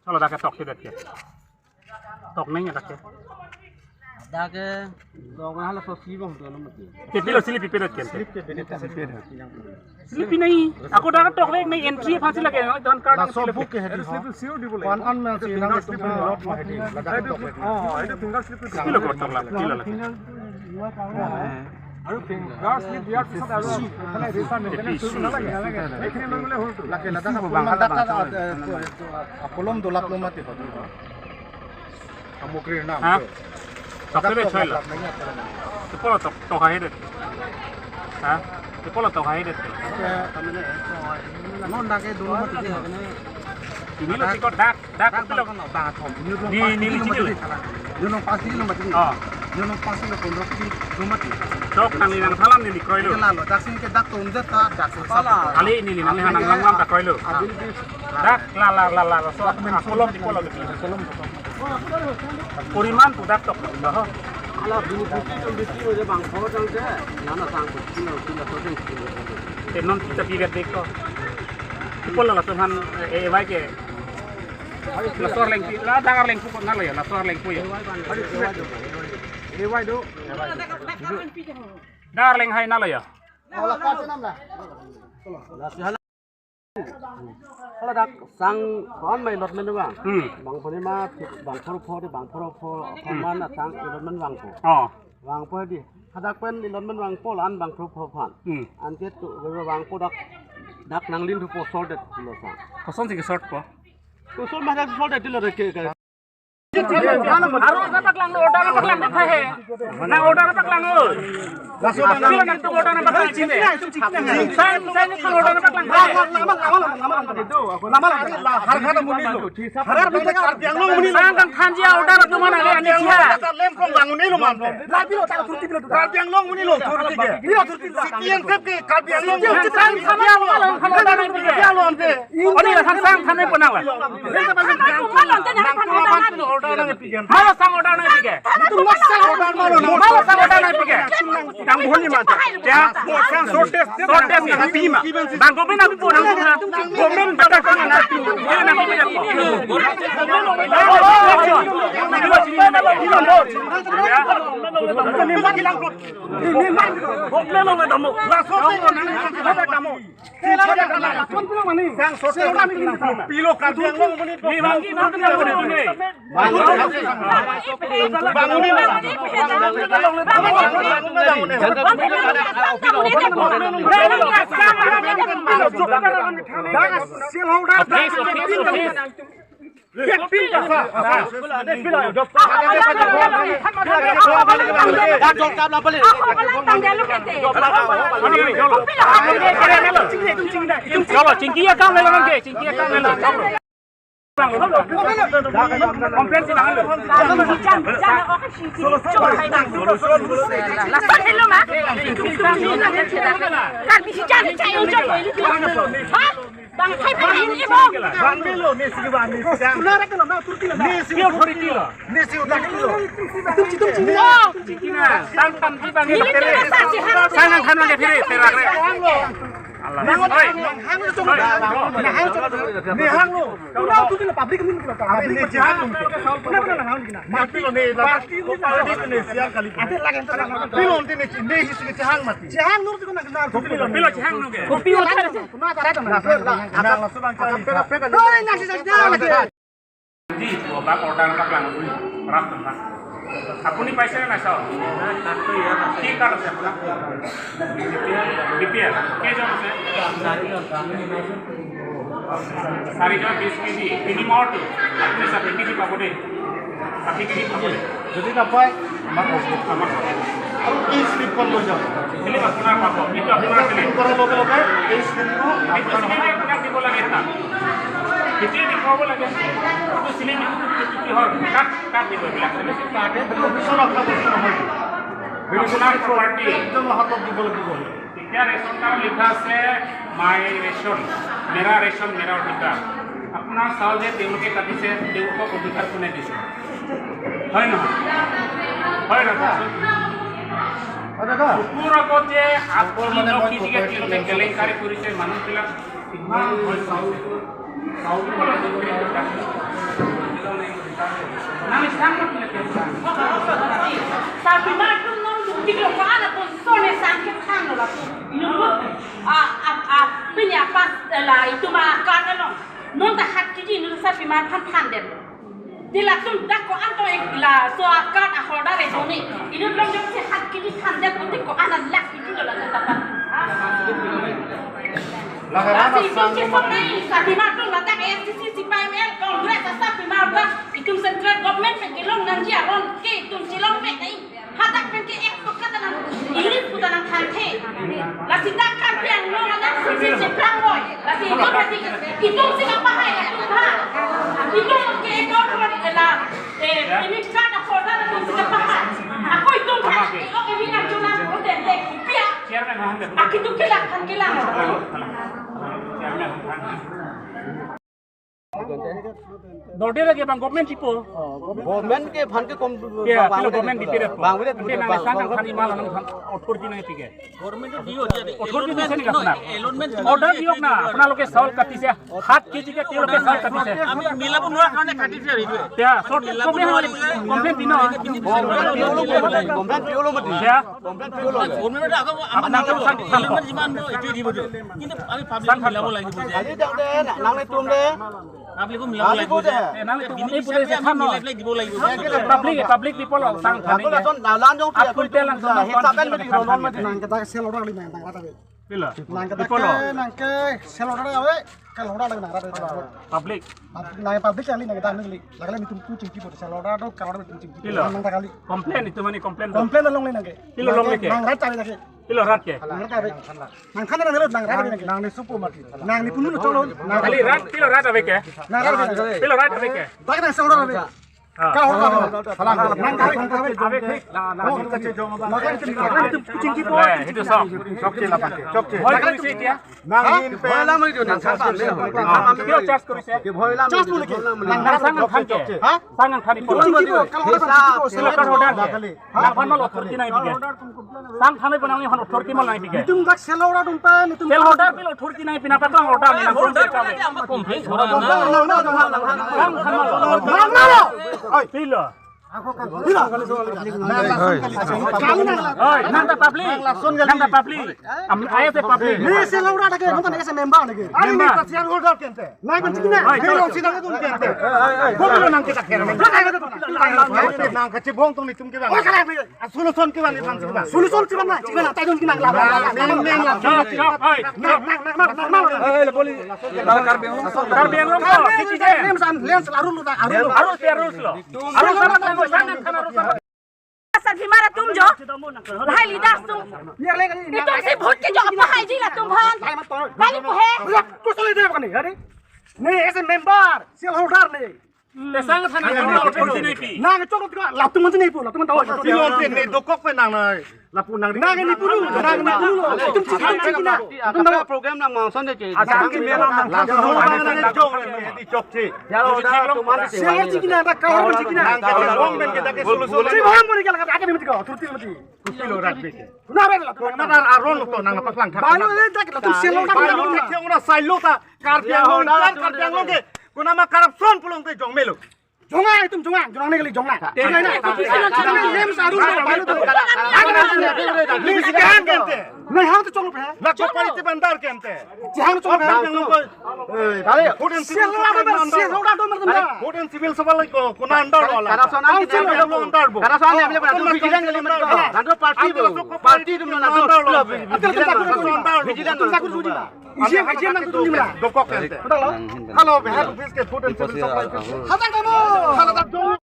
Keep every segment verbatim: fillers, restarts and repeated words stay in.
Kalau dak ke tok ke dak ke. Tok neng ya dak ke. Dak ke dong halaso si bang tu mati. Tapi lo silip pipedet kan. Silip ke bedet silip. Silip nahi. Ako dak tok le nahi entry aphan si lake, don card. Laso silip book ke hedi ho. Silip zero di bole. One on man si nang slip lot ma hedi. Ladak tok le. Oh, itu finger slip itu. Pilo ko tok la, pilo la. Aru finger slip diar pisat aru. Kan refund ne. Kan susu na lage. Ekhine nang le hol tu. Lake ladak bang, ladak bang, apolom dolap lo mati ho. Samugriri nam. Ha? Tok ke dak tok choi la. Dak nang ya, tok nang. Tepolo tok, tok hai det. Ha? Tepolo tok hai det. Non dak ke dolo mati dia. Ini lo sikot dak, dak, dak tepilo. Bang thom. Ni, ni, ni, ni. Yo nong pasi lo mati. Oh. Yo nong pasi lo pondro ki lo mati. Tok nangli nangthalam neli kroilo. Ke lalo, dak sing ke dak tondet ta, dak sing sala. Kali neli nangli nang langlam ta kroilo. Abil bis. Dak la la la la la, so apolom di polo di. Poriman pu dak tok lo ho. Ala bini puti tum di tiro je bang pho jang je. Nana tang puti lo, puti lo, puti lo. Te non kita piret dek ko. Di polo la tuhan, eh, eh, wai ke. Laso arleng pi, la dak arleng pu ko na lo ya, laso arleng pu ya. Dak arleng hai na lo ya. Hala dak sang kon mai lot men bang. Hmm. Bang poni ma bang phoro pho de bang phoro pho pho Hmm. man na sang lot men bang po. Oh. Bang po di. Hadak pen lot men bang po lan bang phoro pho phan. Hmm. Anke tu bang po dak dak nanglim thu po sol det lo sang. Koson si ke sort po? Koson ma dak sol det lo ke ke. Aro na paklang, order na paklang, de thai he. Na order na paklang, oi. Laso bang. Sila nangtum order na paklang, chine. Sai, sai nangtum order na paklang, thai he. Lama, lama, lama, lama, lama, lama. Lama, lama, lama. Har khat amonit lo. Har khat amonit lo. Sang kan thanji order atum an ale ani siha. Lem kong bangun ni lo man. Karbi Anglong amonit lo thurti ke. Pilo thurti lo. C P M ke Karbi Anglong. Karbi Anglong. Karbi Anglong ante. Oni la sang sang than nangpo nang la. Nang tu aban tu order nangpi ke. Mala sang order nangpi ke. Tu mala sang order malo. Mala sang order nangpi ke. Nang bhoni man. Ya. Short test, short test nangpi ma. Bang government apipo nang tu na. Government bata ko nangpi. Ye nangpi ma. Ya. Government lo nang damo. Pilo Karbi Anglong amonit. Ni bang ki na pilo amonit ni. Please, please, please. Chalo, chingki akam le lo nang ke, chingki akam le lo. Complain si nang lo. Lason hello ma. Karbi si jan, jan, jan. Ha? Bang, hai, bang, ini, bang. Bang melo, ne si bang, ne si bang. Benar ke lo, na, Turki lo, na. Ne si Turki lo. Ne si Turki lo. Tum, tum, tum. Tum, tum, tum. Sang tham ji bang, ini phere. Sang tham bang, phere, phere, phere. Allah. Nang, oi. Nang hang lo, oi. Nang hang lo. Ne hang lo. Pura Turki lo, public ni lo. Public ne hang lo. Pura, pura nang hang lo. Mati lo ne, party lo, party ne siang kali. Ate lagi. Pilo ante ne, ne hisi ke hang mati. Chehang nur tu kena kena. Pilo chehang nur ke. Kopi utar. Kuna tara tu. Na, na, na, na, subang chari. Pega, pega. No, na, na, na, na. Di, bo bak order bak lang, rap tentang. আপুনি পাইছে নে নাই চাওক? কি card আছে আপোনাৰ? B P L. কেইজন আছে? চাৰিজন, বিশ কেজি। তিনি মাহৰটো। আপুনি ষাঠি কেজি পাব দেই। ষাঠি কেজি পাব দেই। যদি নাপায়, আমাক ক'ব। আমাক ক'ব। আৰু এই শ্লিপখন লৈ যাব। শ্লিপ আপোনাৰ পাব। এইটো আপোনাৰ শ্লিপ। শ্লিপ কৰাৰ লগে লগে এই শ্লিপটো আপোনাৰ নহয়। আপোনাক দিব লাগে এটা। কেতিয়া দেখুৱাব লাগে? এইটো শ্লিপ, এইটো কি হয়? কাক, কাক দিব এইবিলাক? কাৰ্ডে অফিচত আপোনাৰ বস্তু নহয়। আপোনাৰ প্ৰপাৰ্টি। একজনৰ হাতত দিব লাগিব। এতিয়া ৰেচন কাৰ্ড লিখা আছে, মাই ৰেচন, মেৰা ৰেচন, মেৰা অধিকাৰ। আপোনাৰ চাউল যে তেওঁলোকে কাটিছে, তেওঁলোকক অধিকাৰ কোনে দিছে? হয় নহয়? হয় নহয়? অ, দাদা। চকুৰ আগত যে আঠ কেজি, ন কেজিকে তেওঁলোকে কেলেংকাৰী কৰিছে, মানুহবিলাক ইমান ভয় কৰিছে। চাউল, চাউল দিব লাগে বুলি কৈছে। Sarpimar atum non duktik lo ko-an apotson ne sang kethan lo lapu. Inut lo. Ah, ah, ah, pini apa, eh, la itum a-card lo. Non ta hat kiji inut sarpimar aphan thandetlo. Di latum dak ko-an to ek laso a-card a-holder e doni. Inut along jongsi hat kiji thandet pulote ko-an alak kiji lo latum ta pa. Lasi itum chesong nai, sarpimar atum ladak A S D C, C P I M L, Congress asarpimar ba, itum central government pen kelong nangji aron ke itum chelongvek nai. Hadak pen ke ek toka ta nang, ili puta nang thanthe. Lasi dak Karbi Anglong adak sisi cheplang noi. Lasi itum lasi, itum si kapahai atum tha. Itum ke account ko la, eh, ini kan a-holder atum si kapahai. Ako itum tha, ilo ke hina chuna ko tete, pia. Chairman, ha, ha. Aki tu kilang, han kilang. Chairman, ha, ha. Dorde lagi bang government tipo. Government ke aphan ke kom, ya, bang, pilo bang, government bang, di pilo. Bang, bang, bang, nang bang, sang bang, nang thani mal nang thani authority nangpi ke. Government to diyo je. Authority dise neke apuna. Allotment order diyok na, apuna loke saul katise. Hat kiji ke tilo ke saul katise. Ami milabo nora karone katise ari tu. Ya, short milabo complaint nora holi, complaint dino. Complaint diyolo mati. Ya. Complaint diyolo. Government ako, apuna loke sang, sang allotment jiman do, itu dibo do. Kintu ami public sang milabo lagibo je. Kali dang de, nanglitum de. Public ko milabo lagibo je. Eh, nanglitum, bini eh, pura hisabe se ami than noi. Milab lagibo lagibo je. Public, public people sang thani. Ako lason nalan jong. Apun tel langsung hisab pen mati, non mati. Nang kita sel order li nang, nang kata be. Pilo? Nang kita people ke, lo. Nang ke sel order ave, ke order lagi nang kata be. Public. Nang public kali nang kita nang li. Lagi nelitum tu chingki bote sel order do, ke order tu chingki. Pilo? Nang kali. Complain itum mane complain do. Complain along li nang ke. Pilo along li ke? Nang rat cari lagi. Pilo rat ke? Nang rat ave. Nang khana nang rat, nang rat ave nang ke. Nang ni supo mati. Nang ni punu cholo. Nang kali rat, pilo rat ave ke? Nang rat ave nang ke. Pilo rat ave ke? Dak nang sel order ave. Ah. Ka order ave. Nang kali, nang kali. Ave ke? Nang kali. Nang kali. Nang kali. Eh, itu so. Chokche lapu ke. Chokche. Hoi, kami sih dia. Nang in pen. Bola mo itu nang kapa le. Kio charge kori se. Ke bola mo. Charge mo lagi. Nang sang nang than ke. Ha? Sang nang than ipo. Chingki po, kalau orang hisab, chingki po, sila kan order ke. Nang aphan mal authority nangpi ke. Sang than nangpi nang aphan authority mal nangpi ke. Itum dak sel order atum pen, itum sel order pilo authority nangpi nang patang order nang order ke. Nang nang nang nang nang. Sang than mal. Nang nang. Oi, pilo. Oi, nang ta public. Nang ta public. Am, I S A public. Ne sel order lagi, nang ta ne sel member lagi. Ani ne shareholder kente. Nang kan chikina. Oi, ne oi. Long si nang tu kente. Boklo nang kita kira. Nang kachibong tong ni tum kira. Oi, kala ni. Solution kira ni nang kira. Solution kira na, kira na. Taidun kina la. Nang, nang, nang, nang. Chop, chop, oi. Nang, nang, nang, nang, nang, nang. Eh, le boli. Karbi Anglong. Karbi Anglong ko. Lens, lens, arul lo, arul lo. Arul si arul lo. Arul sama, arul sama, arul sama. Sarpimar atum jo. Lahai leaders atum. Itum si vote ke jo apahai ji latum aphan. Kali pu he. Terus oleh dia bukan ni, hari? Ni, ese member, shareholder ni. Te sang than nang authority nangpi. Nang chok tu latum man ni pu, latum man tahu. Pilo ke ni dokok pen nang nai. Lapu nang. Nang ni pu, nang ni pu. Itum chikina, chikina. Itum tahu. Program nang mangson de ke. Asam ki mela nang. Lapu nang nang jong ni chokche. Ya lo da tu man si. Siang chikina, dak kahar chikina. Nang kachibong pen kita ke solution. Si bang mo ni kala kata ni mati ko, turti mati. Pilo rat be ke. Kuna rat la. Kuna rat aron to nang paklang. Balu le dak latum sel order. Balu ni ke ora silo ta. Karbi Anglong, Karbi Anglong ke. Kuna ma corruption pulote jong melo. Jonga itum jonga, jonga ne kali jonga. Jonga na. Lens arul lo, balu tu. Lisi kan kente. Nang hang tu chong pe. Na ko pari ti bandar kente. Jihang chong pe. Karbi Anglong ko. Eh, kali. Food and civil supply under. Kali, food and civil supply ko, kona under wala. Corruption ang Karbi Anglong under bo. Corruption ang, kona vigilance kali under. Nando party bo. Party tum nando. Vigilance. Vigilance. Vigilance. Isi, isi nang kutu ni mela. Dokok kente. Betul lo? Hello, we have this ke food and civil supply. Hatang kamu. Hello, tak dong.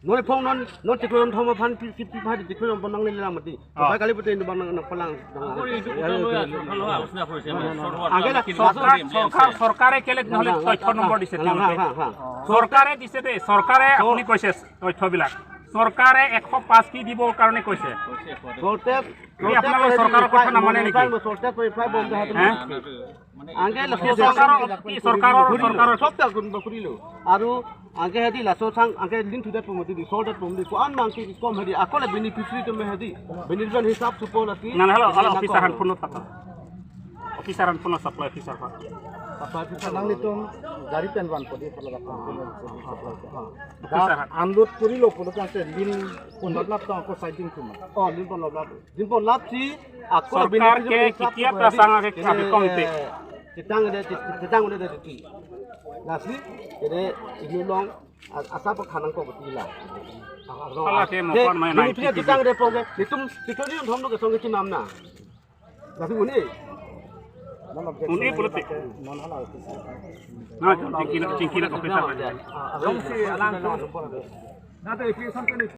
Non phong non, non chiklo thom aphan pi, pi, pi, pi, chiklo thom nang le la mati. Ah. Pai kali pute bang nang, nang palang. Angke la, চৰকাৰ, চৰকাৰ, চৰকাৰে কেলে নহ'লে তথ্য নম্বৰ দিছে তেওঁলোকে? চৰকাৰে দিছে দেই, চৰকাৰে আপুনি কৈছে তথ্যবিলাক। চৰকাৰে এশ পাঁচ কি দিবৰ কাৰণে কৈছে। চৰকাৰে এই আপোনালোকৰ চৰকাৰৰ কথা নামানে নেকি? চৰকাৰে ৰিপ্লাই বন্ধ হয়। হে? আগে কি চৰকাৰৰ, কি চৰকাৰৰ, চৰকাৰৰ? সব তা গুণ বকুৰিলো। আৰু আগে হেদি লাচো চাং, আগে লিন থুদে পমতি দি, চলদে পমতি, কোন মাংকি কম হেদি, আকলে বেনিফিচিয়াৰী তুমি হেদি, বেনিফিচিয়াৰী হিচাপ চুপল আতি। না, না, হেল্ল', হেল্ল', অফিচাৰ হান ফোনত থাকা। অফিচাৰ হান ফোনত supply officer Han. Nanglitum gari pen vanpo di pala. Dak unload korilo pulo tangte lin ponlap tong ako siding kuma. Oh, lin ponlap. Lin ponlap si ako sorkar ke kitia prasanga ke kabe kong te. Chetang de, chetang de de. Lasi, jadi ini long asap khanang ko betila. Hala ke mo kon mai nai. Chetang de pong ke, itum, itum ni thom lo ke song ke chinam na. Lasi uni. Uni politik. Na, chingkila, chingkila ko pesa. Long si alang ko. Na to isi sampai ni.